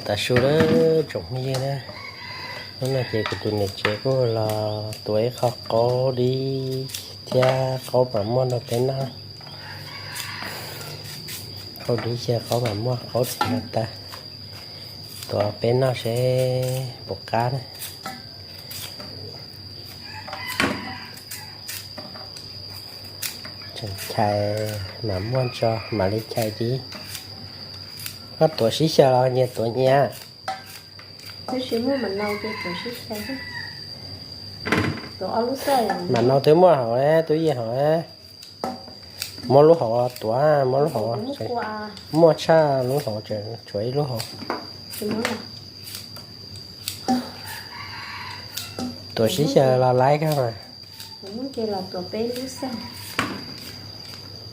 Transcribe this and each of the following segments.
Tav su lawm tsoom phooj ywg na, hnub no ces kuv tus niam tsev kuj los tuav ib qho qaub dib thiab qaub mam muaj rau peb noj. Qaub dib xyaw qaub mam muaj qaub txiv no tag, tuav peb noj seb puas qab na. Tseem chais mam muaj tso mam li chais dib. Koj tuav sib xyaw los nyias tuav nyias? Mam nau twb muaj hauv, tub yeej hauv. Muab lub hauv tuav, muab lub hauv, muaj tshaj lub hauv, tshuav ib lub hauv. Tuav sib xyaw los laib kawg mas.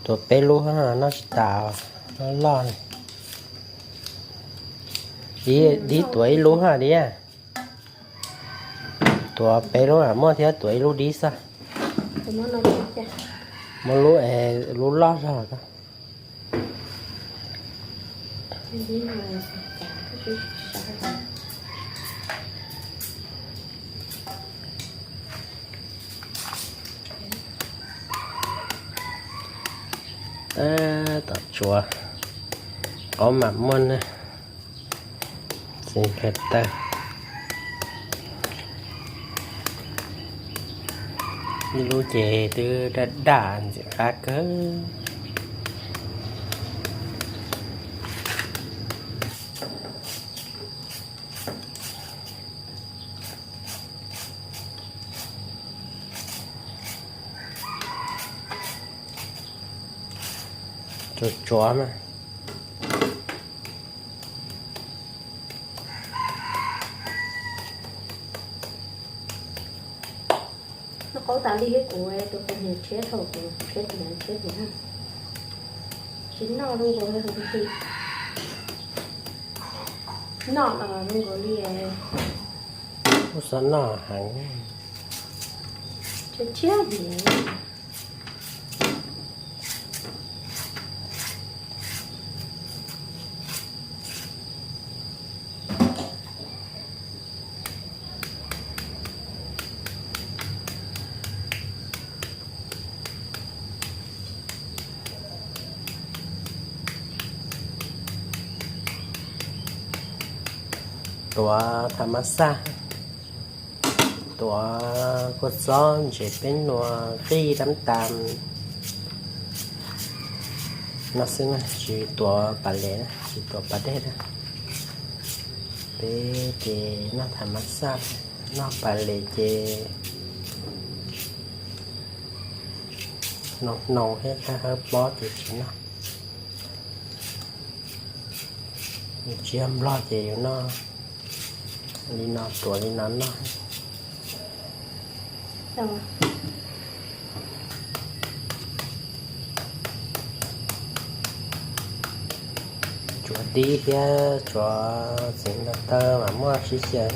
Tuav peb lub, noj tsis tas, loj loj. Dib tuav ib lub ha dib. Tuav peb lub mam muaj thiab tuav ib lub dib xwb. Muab lub, lub loj zog. Tom tsuav qaub mam muaj na. Txiv kawg tawg. Ib lub ces twb daj daj ntxim qab kawg. Tsuav tsuav mas. Noj qaub tas li thiab kuv tus qus hniav tshiab thaum kuv tshiab tus hniav tshiab tus na. Tsis noj zoo nkaus li, noj los zoo nkaus li, ub, xav noj heev, tshiab tshiab hniav. Tuav tham mas xaj, tuav kua txob ntses peb nua qij dab tas no xwb na, tsis tuav pas les, tsis tuav pas dej na. Peb ces noj tham mas xaj, noj pas les ces hnoos hnoos thiab hawb pob ces tsis noj. Yus tsis yog Nplog ces yus noj li no, tuav li no noj. Tsuav dib thiab tsuav txiv no tawg mas muaj sib xyaw.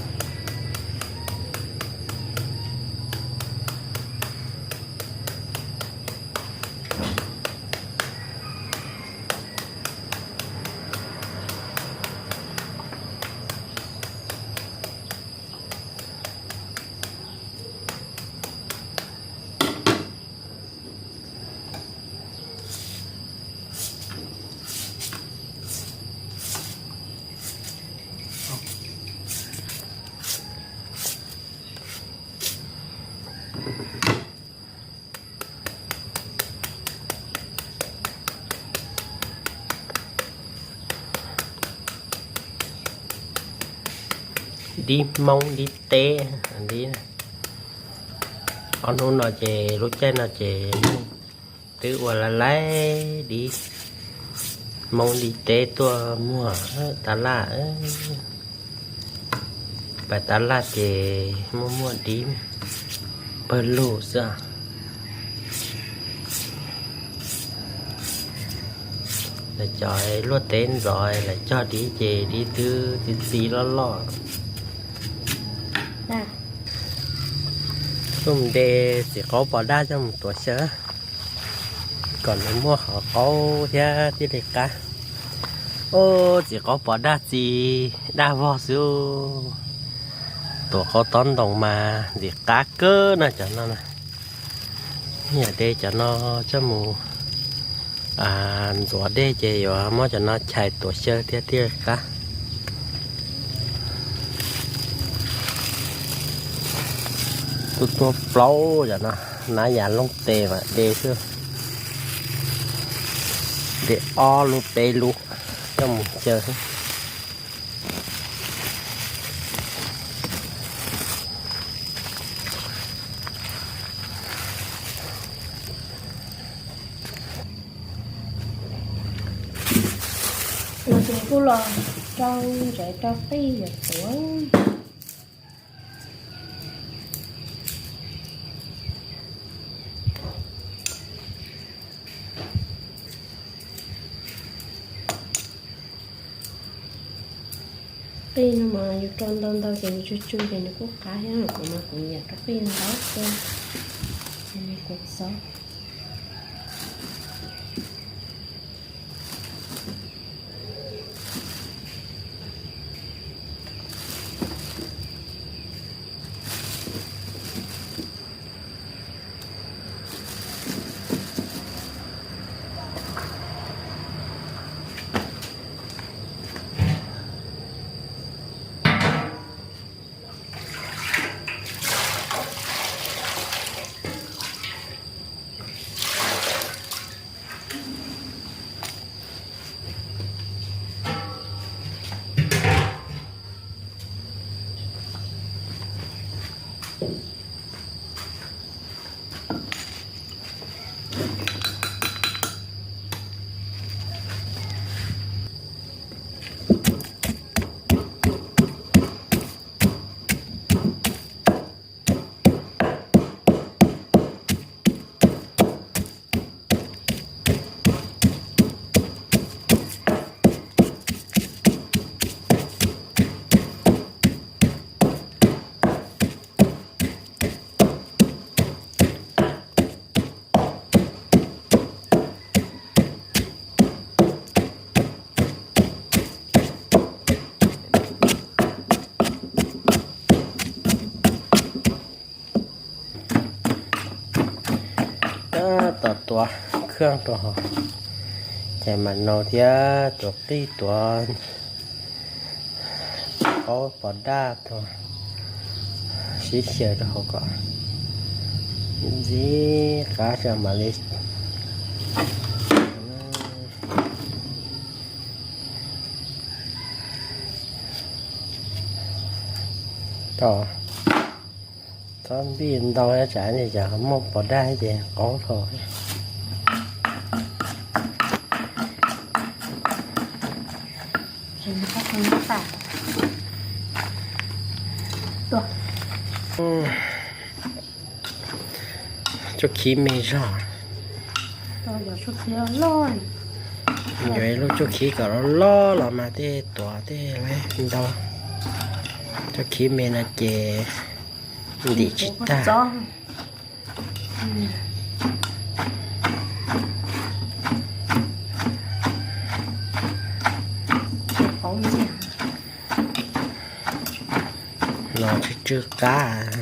Dib Hmoob dib teb li. Ob hnub no ces lub caij no ces twb ua lawv laib dib Hmoob dib teb tuaj muag tas laj. Pais tas laj ces muaj muaj dib pawg lug xwb. Lawv cov luaj teb ntxov lawv cog dib ces dib twb txi txiv loj loj. Tuaj mus de txiv qaub pos daj coj mus tuav xyaw kom nws muaj qhov qaub thiab thiaj li qab. Ub, txiv qaub pos daj txi daj vog xwb. Tuav qaub tob ntoo mas ntxim qab kawg na cov no na. Yam dej cov no coj mus ntxuav dej ces yuav muab cov no chais tuav xyaw thiab thiaj qab. Tuaj tuaj plaub cov no, nab yam looj tes mas de xwb. De ob lub peb lub coj mus xyaw xwb. Los tus kuj los rau ntsev rau qij yam tuav. Qij no mas yus rau ntau ntau ces nws tsw tsw ces nws kuj qab thiab, kuv mas kuv nyiam rau qij ntau kawg, ces nws kuv txob. Tab tom tuav khaj rau hauv, ces mam nau thiab tuav qij tuav qaub pos daj rau, sib xyaw rau hauv kom ntxim qab tso mam li tau. Txhob npij ntau tsam ces muaj pos daj ces qaub dhau. Tsuj khib me zog. Yuav ib lub tsuj khib kom loj loj los mas tej tuav tej ntau. Tsuj khib me no ces ntim tsis tag. Los tsw tsw qab.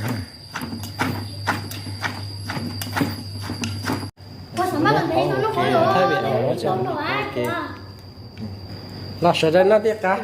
Los sawv daws noj thiaj qab.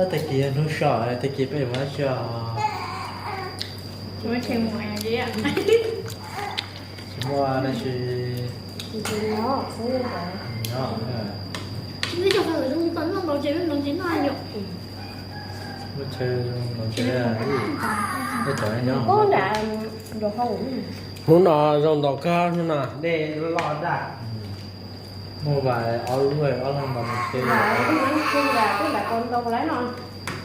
Tag kis yog hnub so, tag kis peb yuav mus dab tsi os? Tsis muaj dab tsi. Nyob. Lub chaw zoo nkaus ces lub no ces noj yom. Lub chaw zoo nkaus ces lub tom nyob. Hnub no zoo nkaus kawg, hnub no dej loj daj. Muaj vais ob lub, ob leeg ntaus mus tsev. Ntawm no xwb, ntawm twb lam tau ntau lawm no.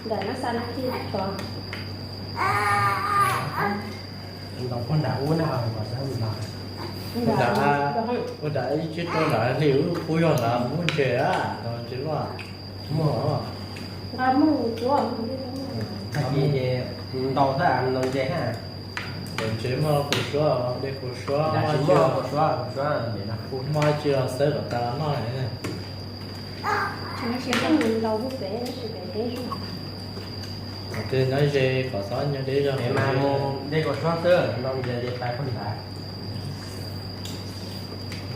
Ntawm no xa no khi tso. Ntaus puag nram ub na, ntaus puag nram, puag nram ib tsi rau nram hli ub, kuv yog nram muaj ntses a, ntaus ntses luaj. Muaj. Nqa muaj tsuav. Tag kis ces ntaus xwb, ntaus ntses na. Ntaus ntses muaj kaus suab, dej kaus suab, muaj kaus suab, kaus suab. Kuv muaj tsi los xawb kom tas los noj. Ces nyob ze kom txhob nyuag deb zog. Dej kaus suab xwb, ntaus ntses ces pais puag nrad.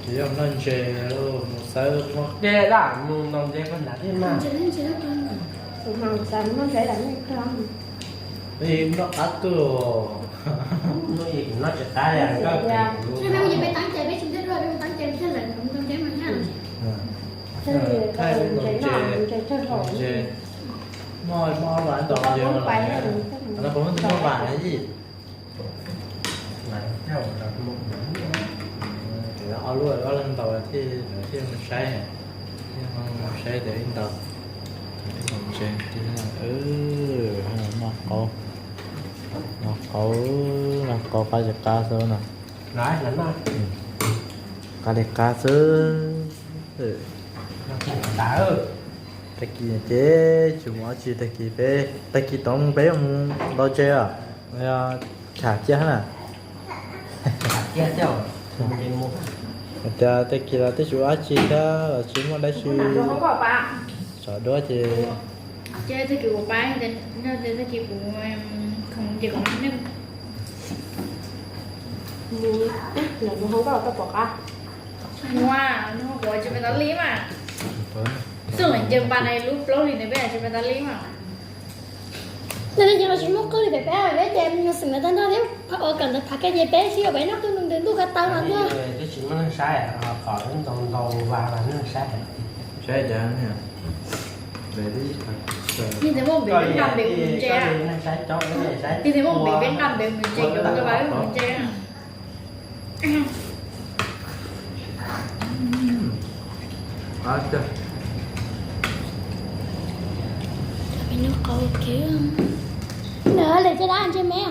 Ces yog noj ntses, mus xawb muab dej daj mus ntaus ntses puag nrad thiab mas. Noj qab tuaj. Noj tsis qab li. Thaij ntaus ntses, muaj, muaj ob vas ntaus ntses, no puas muaj vas yij. Ob lub ob leeg ntaus thiaj, thiaj mus saib, thiaj mus saib tias ib ntaus, ib ntaus ntses. Noj qauv, noj qauv, noj qauv qab tsis qab xwb no. Qab li qab xwb. Tag kis ces tsis mus dab tsi, tag kis peb, tag kis tod mus peb mus ntaus ntses os, yog tham ciaj na. Hais tias tag kis los twb tsis ua dab tsi thiab los tsis muaj dab tsi, tsam duab ces. Nws tsis muaj qwj li pem peb, peb ces me nyuam xeem ntawd tag nrho thiab, ua kom ntawd phav kiag ces peb sib ua peb noj qwj ntuj ka tau mas tuaj. Twb tsis muaj neeg saib, kom ntau ntau vas los neeg saib. Saib cas yeej tias muaj npev peb nqa npev mus ntses, yeej tias muaj npev peb nqa npev mus ntses, cov ntawd vas mus ntses. Nws lawm caj dab ntsej me.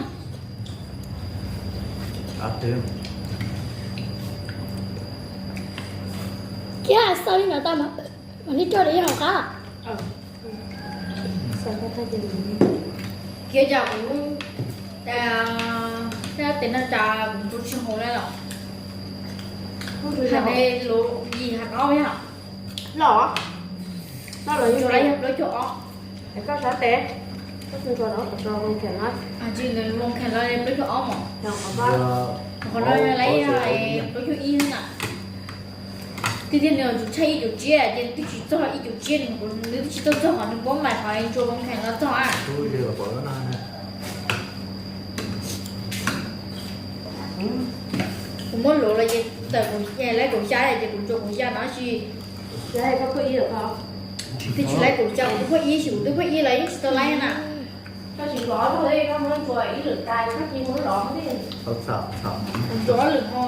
Kiag xaus li no tau mas, mas li rau de yog hauv qab. Kiag cas kuv, cas tes no cas kuv ntsuag tsis haus li los. Has de lus yim has ob yog. Los, los yog plaub caug ob. Koj sab tes, koj tus ntsuag no, tus ntsuag Vo Kheem no. Tsis, Vo Kheem no plaub caug ob mos. Qhov no lawv yog plaub caug ib na. Tiag tiag nws yuav tsum tshaj ib cum tsiab ces nws twb tsis txog ib cum tsiab, nws twb tsis tau txog qhov nws puab mais qhov ntsuag Vo Kheem no txog a. Kuv muab luv los ces tawm kuv lawv kaum xya ces kuv ntsuag kaum xya no sis. Twb tsis lawv kaum xya, kuv twb phuaj ib, kuv twb phuaj ib los yeej tsis tau laib na. Kuv ntsuag ob lwm ho.